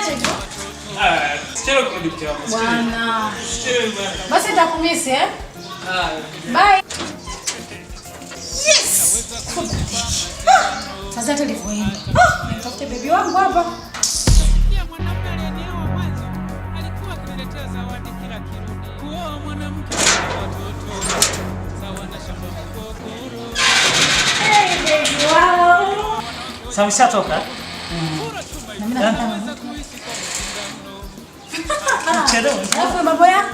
Usiniache tu. Ah, sichelewi kurudi mke wangu. Bwana. Sichelewi bwana. Basi nitakumisi eh? Ah. Bye. Yes. Sasa hata nilivyoenda. Nitafute baby wangu hapa. Pia mwanamke aliyenioa mwanzo alikuwa akiniletea zawadi kila kirudi. Kuoa mwanamke na watoto sawa na shamba mgogoro. Hey baby, wow. Sasa ushatoka? Na mimi nataka Chelewa. Alafu mambo ya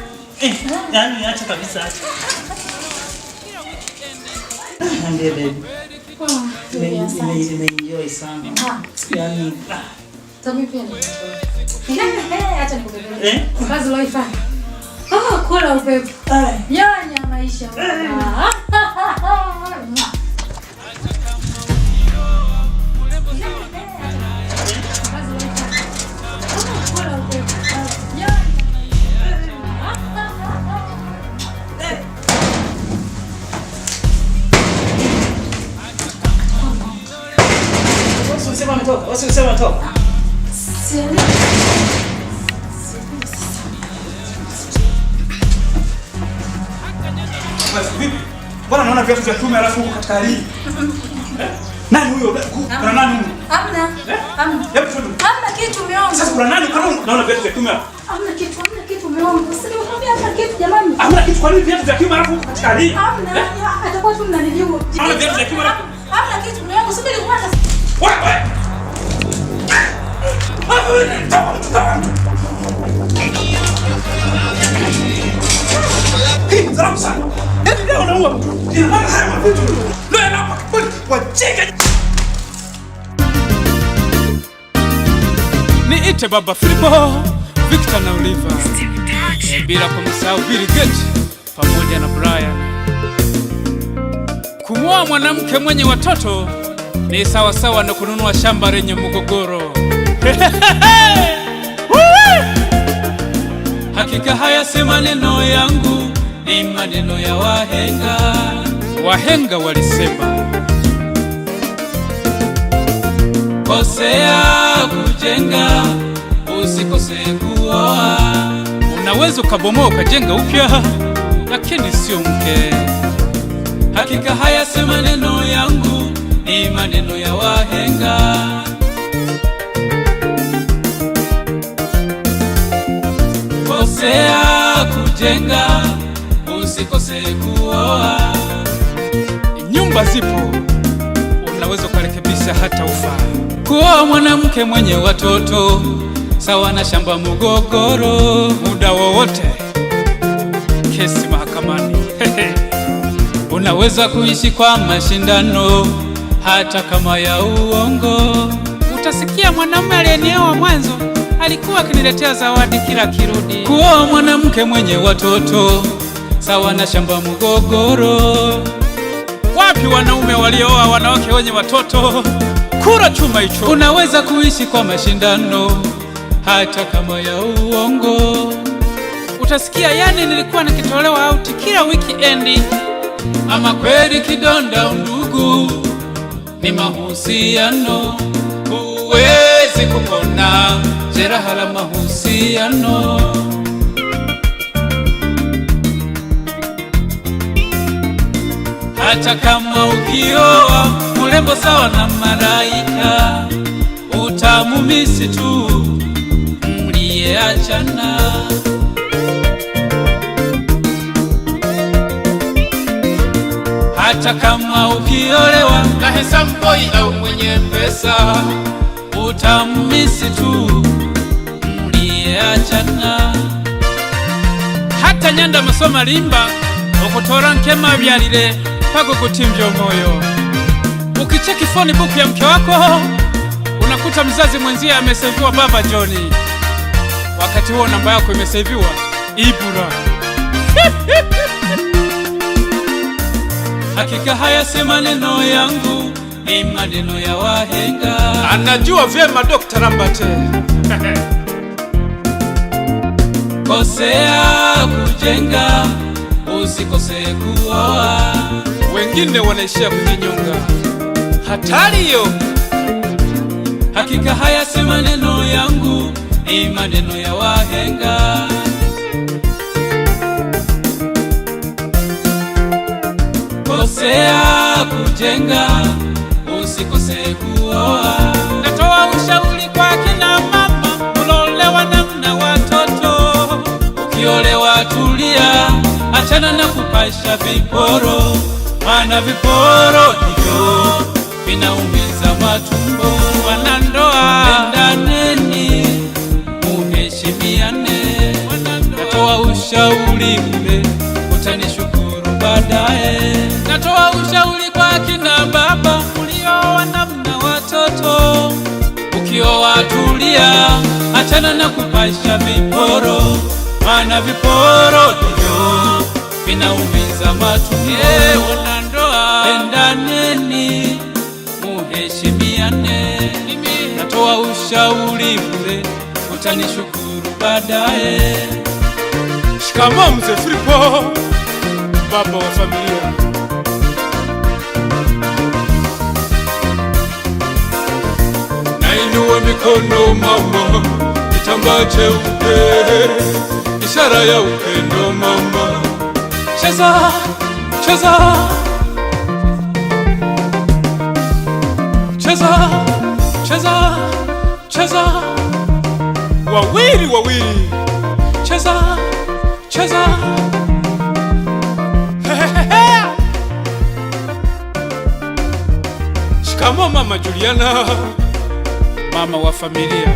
Eh, yaani acha kabisa acha. Ndiye baby. Nimeenjoy sana. Yaani Tami pia ni. Acha nikubebe. Eh? Kazi uloifanya. Ah, kula upepo. Nyonya maisha. Wewe usema ametoka. Wewe usema ametoka. Sielewi. Basi vipi? Mbona naona viatu vya kiume alafu huko katika hali hii? Eh? Nani huyo? Kuna nani huyo? Hamna. Hamna. Hebu twende. Hamna kitu mume wangu. Sasa kuna nani? Kwa nini naona viatu vya kiume hapa? Hamna kitu, hamna kitu mume wangu. Sasa nimekwambia hamna kitu jamani. Hamna kitu, kwa nini viatu vya kiume alafu huko katika hali hii? Hamna. Atakuwa tu mnanijua. Naona viatu vya kiume alafu. Hamna kitu mume wangu. Subiri kwanza. Wewe wewe. Hii mzalamu sana. Yaani leo naua mtu. Ina maana haya mavitu. Leo hapa kweli wajinga. Niite Baba Filipo, Victor na Oliver, bila kumsahau Bill Gates pamoja na Brian. Kumwoa mwanamke mwenye watoto ni sawasawa na kununua shamba lenye mgogoro. Hakika haya si maneno yangu, ni maneno ya wahenga. Wahenga walisema, kosea kujenga, usikose kuoa. Unaweza ukabomoa ukajenga upya, lakini sio mke. Hakika haya si maneno yangu, ni maneno ya wahenga. Kosea kujenga, usikose kuoa. Nyumba zipo, unaweza ukarekebisha hata ufa. Kuoa mwanamke mwenye watoto sawa na shamba mgogoro, muda wowote kesi mahakamani. Unaweza kuishi kwa mashindano hata kama ya uongo. Utasikia mwanamume aliyenioa mwanzo alikuwa akiniletea zawadi kila kirudi. Kuoa mwanamke mwenye watoto sawa na shamba mgogoro. Wapi wanaume walioa wanawake wenye watoto? Kura chuma hicho. Unaweza kuishi kwa mashindano hata kama ya uongo. Utasikia yani nilikuwa nikitolewa out kila weekend. Ama kweli kidonda undugu ni mahusiano, huwezi kupona jeraha la mahusiano. Hata kama ukioa mrembo sawa na malaika, utamumisi tu mliyeachana. Hata kama ukiolewa na handsome boy au mwenye pesa, utamisi tu mliyeachana. Hata nyanda masoma limba okutora nkema byalile pago kutimvya moyo. Ukicheki phone book ya mke wako unakuta mzazi mwenzie ameseviwa Baba Johnny, wakati huo namba yako imeseviwa Ibura. Hakika haya si maneno yangu, ni maneno ya wahenga. Anajua vyema Dr. Lambert. Kosea kujenga, usikose kuoa. Wengine wanaishia kujinyonga, hatari hiyo. Hakika haya si maneno yangu, Maneno ya wahenga. Kosea kujenga, usikose kuoa. Natoa ushauri kwa kina mama mlolewa na mna watoto. Ukiolewa tulia, achana na kupasha viporo, maana viporo ndivyo vinaumiza matumbo. Wanandoa pendaneni, muheshimiane. Natoa ushauri ule, utanishukuru baadaye. Natoa ushauri kwa kina baba mlioa na mna watoto. Ukioa tulia, achana na kupasha viporo, maana viporo ndivyo vinaumiza matumbo. Wanandoa pendaneni, muheshimiane. Natoa ushauri bure, utanishukuru baadaye. Shikamoo, mzee Filipo, baba wa familia. Nainua mikono mama, kitambaa cheupe, ishara ya upendo mama. Cheza, cheza, cheza, cheza, cheza. Wawili wawili. Cheza, cheza. Shikamoo, mama Juliana. Mama wa familia.